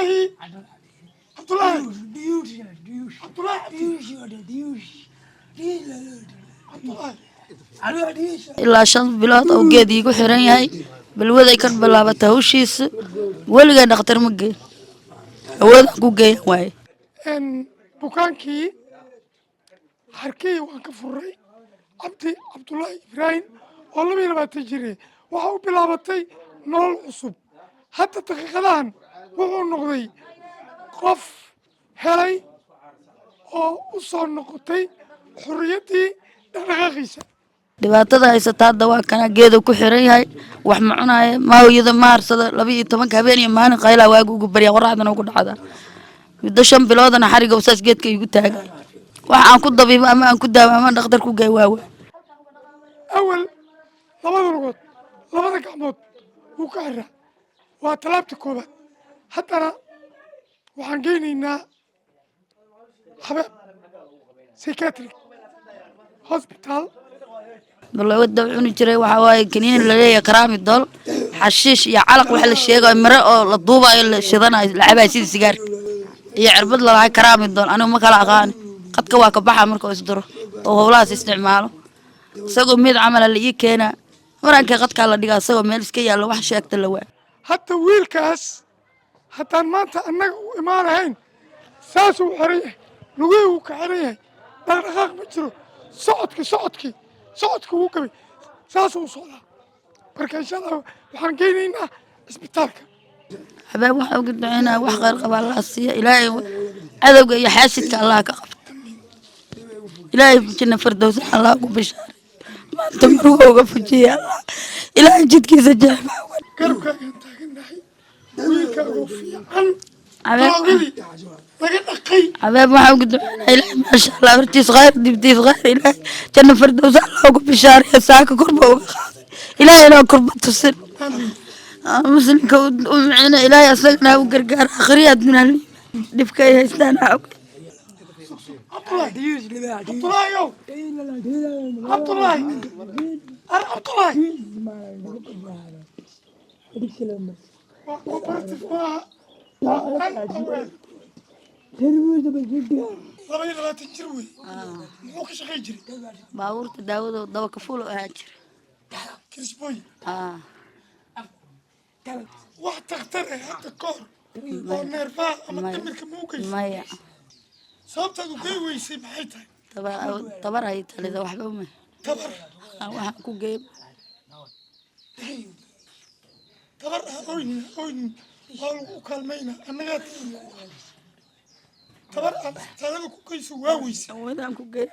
Cabdulaahi, Cabdulaahi, Cabdulaahi Cabdi, Cabdulaahi. Ilaa 5 bilood oo geed iigu xiran yahay, balwaday ka bilaabata hawshiisa. Weligaa dhakhtar ma geen, awoodaan ku geeyan waaye. Bukaankii xarkihii waan ka furay, Cabdi Cabdulaahi Ibraahim oo 22 jire. Waxa u bilaabatay nolol cusub. Hadda daqiiqadahan wuxuu noqday qof helay oo u soo noqotay xorriyaddii dhaqdhaqaaqiisa. Dhibaatada haysata hadda waa kana, geeda ku xiran yahay, wax ma cunaayo, mahoyada ma harsada. 12-ka habeen iyo maalin qaylaa, waagu ugu barya, qoraxdana ugu dhacda. Muddo 5 biloodana xariga saas geedka igu taagay. Wax aan ku dabiibo ama aan ku daawo ama dhakhtar ku geey waawa. Awal labada lugood, labada gacmood wuu ka xiraa, waa tallaabta koobaad. Haddana waxaan geynaynaa Xabeeb Psychiatric Hospital. Balwada cuni jiray waxaa waaye kaniini laleeyahay tramadol, xashiish iyo calaq waxa la sheegayo, miro oo la duubayo, la shidanayo, la cabayo sida sigaarka, iyo cirbad lalahay tramadol. Anigu ma kala aqaani. Qadka waa ka baxa marka uu isduro oo howlahaas isticmaalo. Isagoo mid camala la ii keenaa, marankii qadkaa la dhigaa, isagoo meel iska yaallo, wax sheegta la waa. Hadda wiilkaas haddaan maanta annaga u imaan lahayn, saasuu xiran yahay, lugihii wuu ka xiran yahay, dhaqdhaqaaq ma jiro. Socodkii wuu gabay, saasuu u socdaa. Marka insha Allah waxaan geynaynaa isbitaalka. Xabeeb waxaa uga duceynaya wax khayr qaba Allah siiya. Ilaahay cadowga iyo xaasidka Allah ka qabto. Ilaahay janna fardows Allah ugu bishaaray. Maanta muruga uga fujiya Allah. Ilaahay jidkiisa jeexba. Garabkaagaan taagannahay, wiilkaagoo fiican. Xabeeb. Doogadii laga dhaqay. Xabeeb waxaa uga duceynaya Ilaahay, maasha Allah, hortiis khayr, dibtiis khayr. Ilaahay janna fardows Allah ugu bishaaraya. Saaka korba uga qaaday. Ilaahay inaa korba tusin muslimka u micina. Ilaahay asagana ha u gargaar, akhriya adduunaa dhibka ay haystaan ha og. Cabdulaahi, Cabdulaahi ow, Cabdulaahi, ar Cabdulaahi, waa cooperative maaha, waa IOM. 22 jir wey. Muxuu ka shaqayn jiray? Baabuurta daawado, daba kafuul oo ahaan jira. Kirisbooy. Ah. Wax takhtar ah hadda ka hor oo neerfaha ama Maya. dhimirka ma u geysay? Maya. Sababtaad u gey weysay maxay tahay? Tabar hay talida, waxba ma Tabar. Waxaan ku geey. Tabar ha oynin, ha oynin, waa lagu kaalmaynaa. Annagaa tabar aad isbitaalada ku geyso waa weysay. Awoodaan ku geey.